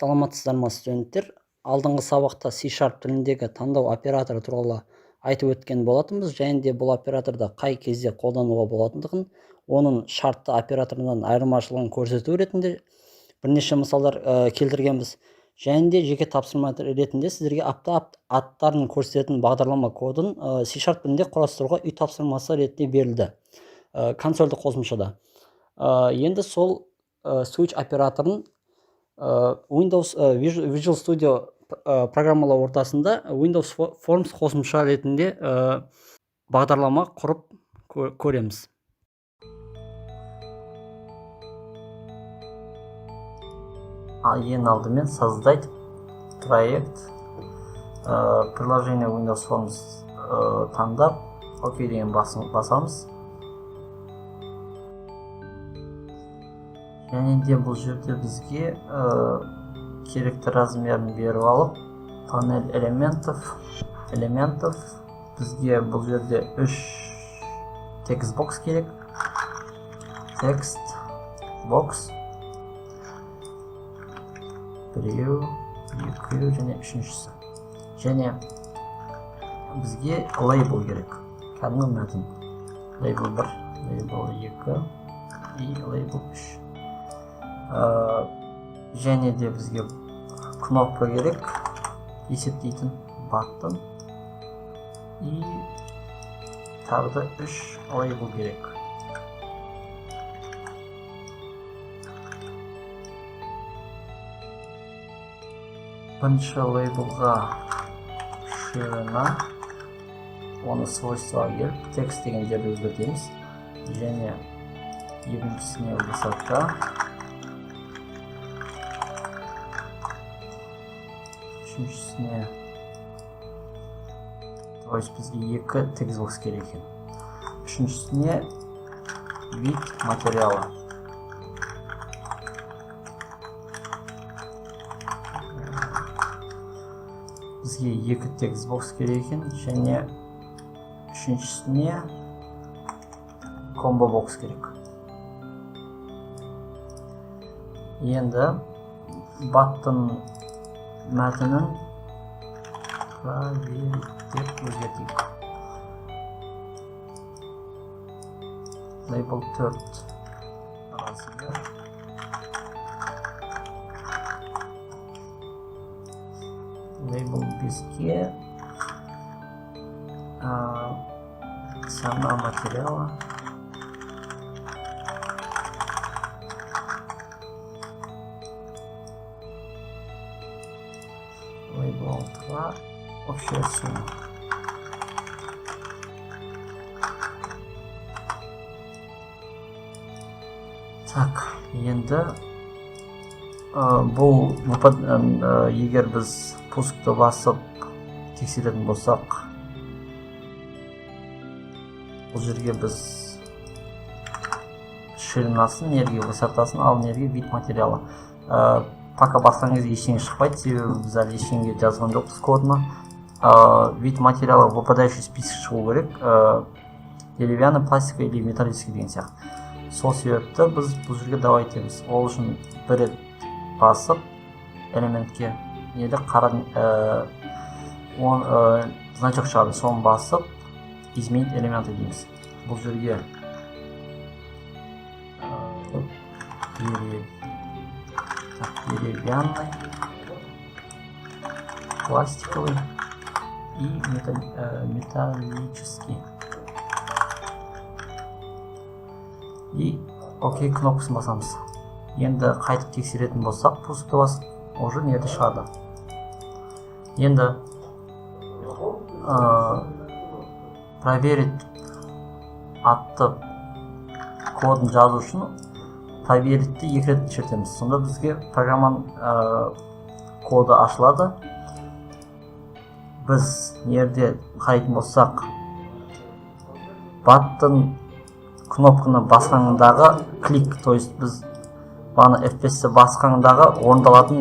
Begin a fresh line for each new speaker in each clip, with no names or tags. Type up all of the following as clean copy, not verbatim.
Саламатсыздар ма, студенттер! Алдыңғы сабақта C# тіліндегі таңдау операторы туралы айтып өткен болатынбыз және де бұл операторды қай кезде қолдануға болатындығын, оның шартты операторынан айырмашылығын көрсету ретінде бірнеше мысалдар келтіргенбіз. Және де жеке тапсырма ретінде сіздерге апта аттарын көрсететін бағдарлама кодын C# тілінде құрастыруға үй тапсырмасы ретінде берілді консольдық қосымшада. Енді сол switch операторын Windows Visual Studio программалау ортасында Windows Forms қосымша ретінде бағдарлама құрып көреміз. Ең алдымен создать проект, приложение Windows Forms таңдап, ОК деген басамыз. Және де бұл жерде бізге керекті размерін беріп алып, панель элементов бізге бұл жерде үш text box керек. Text box біреу, екеу және үшіншісі. Және бізге лейбл керек, кәдімгі мәтін. Лейбл 1, лейбл 2 и лейбл 3. Және де бізге кнопка керек, есептейтін button, и тағы да үш лейбл керек. Бірінші лейблға ширина, оны свойствоға келіп, текст деген жерде өзгертеміз. Және екіншісіне высота, үшіншісіне, то есть бізге екі текстбокс керек екен, үшіншісіне вид материала. Бізге екі текстбокс керек екен және үшіншісіне комбо бокс керек. Енді button мәтінін проверить деп өзгертейік. Лейбл 4 размер, лейбл 5-ке цена материала. Лейбл 6-ға общая сумма. Так, енді бұл егер біз пускты басып тексеретін болсақ, бұл жерге біз ширинасын, нерге высотасын, ал нерге вид материалы. Пока басқан кезде ештеңе шықпайды, себебі біз әлі ештеңе жазған жоқпыз кодына. Вид материала выпадающий список шығу керек, деревянный, пластиковый или металлический деген сияқты. Сол себепті біз бұл жерге давай етеміз. Ол үшін бір рет басып элементке, неде қара значок шығады, соны басып, изменить элементы дейміз. Бұл жерге так, деревянный, пластиковый и металлический и ОК кнопкасын басамыз. Енді қайтып тексеретін болсақ, пускты басып, уже неде шығады. Енді проверить атты кодын жазу үшін проверитті екі рет шертеміз. Сонда бізге программаның коды ашылады. Біз жерде қарайтын болсақ, button кнопканы басқандағы клик, то есть біз бағана F5-ті басқандағы орындалатын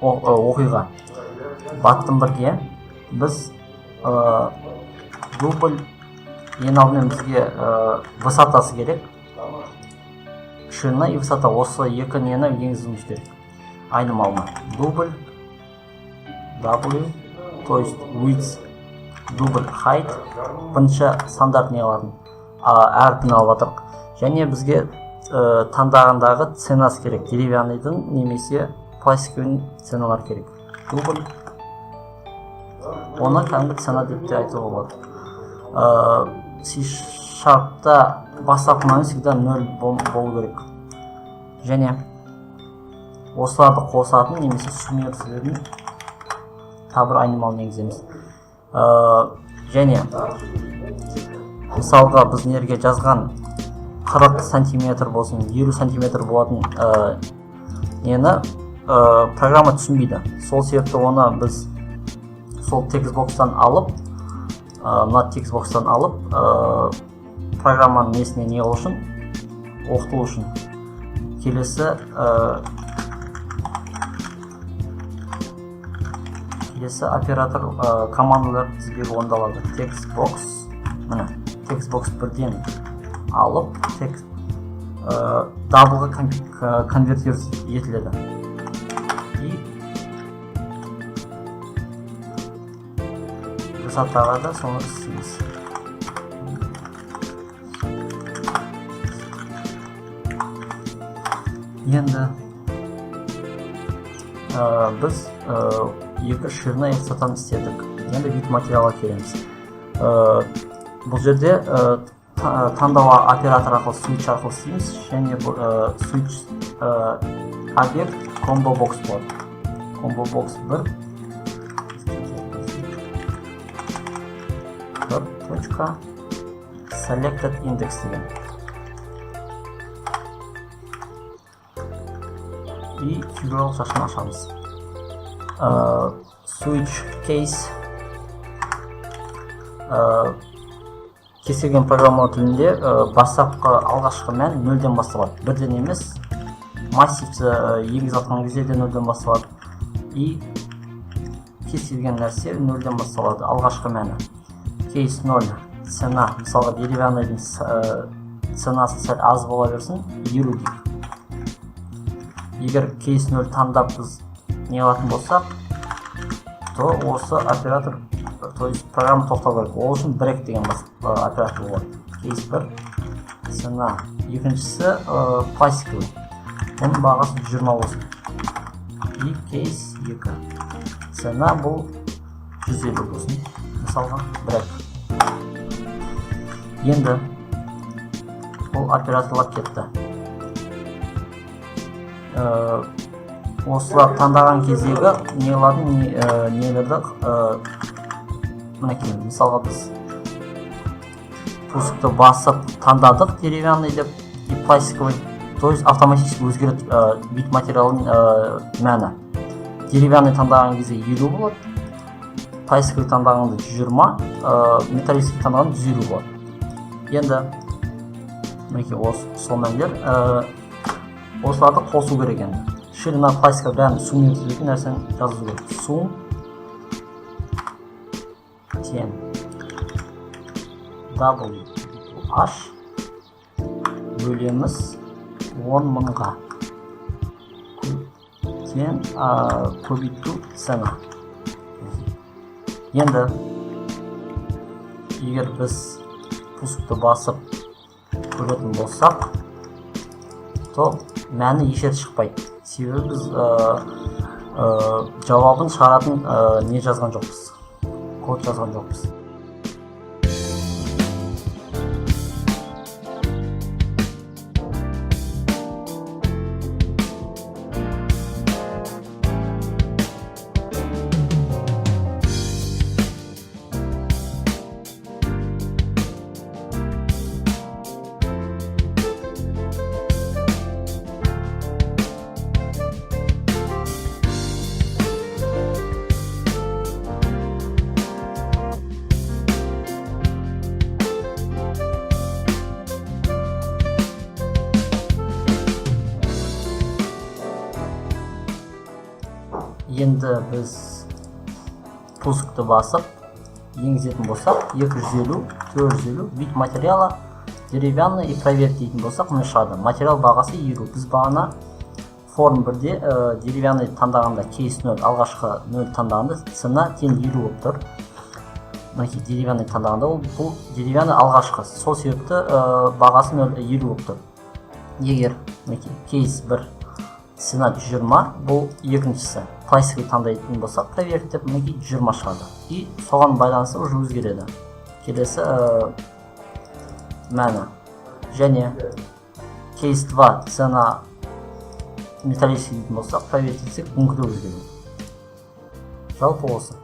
оқиға. Button бірге біз дубль, ең алдымен бізге высотасы керек. Ширина и высота, осы екі нені енгізуіміз керек. Айнымалыны дубль W, то есть width дубль height, бірінші стандарт не алатын, әрпін алып жатырық. Және бізге таңдағандағы ценасы керек, деревянныйдың немесе пластиковый ценалар керек. Дубль, оны кәдімгі цена деп те айтуға болады. C Sharp'та бастапқы мәні всегда 0 болу керек. Және осыларды қосатын немесе суммировать ететін тағы бір айнымалыны енгіземіз. Және мысалға біз нерге жазған 40 сантиметр болсын, 50 сантиметр болатын нені программа түсінбейді. Сол себепті оны біз сол текстбокстан алып, мына текстбокстан алып, программаның несіне не қылу үшін, оқытылу үшін келесі келесі оператор командалар тізбегі орындалады. Текстбокс, міне, текстбокс бірден алып текст даблға конвертировать етіледі. И высотаға да соны істейміз. Енді біз екі ширина и высотаны істедік. Енді вид материалға келеміз. Бұл жерде таңдау оператор арқылы, switch арқылы істейміз. Және бұл switch объект combo box болады. Combo box 1 бір точка selected index деген. И фигуралық шашын ашамыз. Switch case, кез келген программалау тілінде бастапқы алғашқы мән нөлден басталады, бірден емес. Массивті енгізіп жатқан кезде де нөлден басталады. И кез келген нәрсе нөлден басталады алғашқы мәні. Кейс 0 цена, мысалға деревянныйдың ценасы сәл аз бола берсін, 50 дейік. Егер кейс 0 таңдап біз не алатын болсақ, то осы оператор, то есть программа тоқтау керек. Ол үшін break деген оператор болады. Кейс 1 цена, екіншісі пластиковый, оның бағасы 120 болсын. И кейс 2 цена, бұл 150 болсын, мысалға, break. Енді бұл операторлар кетті. Осылар таңдаған кездегі не қылатын, нелерді, мінекей, мысалға біз пускты басып таңдадық деревянный деп и пластиковый, то есть автоматически өзгереді вид материалының мәні. Деревянный таңдаған кезде 50 болады, пластиковый таңдағанда 120, металлический таңдағанда 150 болады. Енді мінекей осы сол мәндер, осыларды қосу керек. Енді ширина, пластика бәрін суммировать ететін нәрсені жазу керек. Сум тең W H бөлеміз 10 мыңға тең көбейту цена. Енді егер біз пускты басып көретін болсақ, то мәні еш жерде шықпайды, себебі біз жауабын шығаратын не жазған жоқпыз, код жазған жоқпыз. Енді біз пускты басып енгізетін болсақ, 250, 450, вид материала Деревянный и проверить дейтін болсақ, міне, шығады материал бағасы 50. Біз бағана форм 1-де деревянный таңдағанда, кейс 0, алғашқы 0 таңдағанда цена тең 50 болып тұр. Мінекей, деревянный таңдағанда ол бұл деревянный алғашқы, сол себепті бағасы 0 50 болып тұр. Егер, мінекей, кейс 1 цена 120, бұл екіншісі пластиковый таңдайтын болсақ, проверить деп, мінекей, 120 шығады. И соған байланысты уже өзгереді келесі мәні. Және кейс 2 цена металлический дейтін болсақ, проверить етсек, бұнікі де өзгереді. Жалпы осы.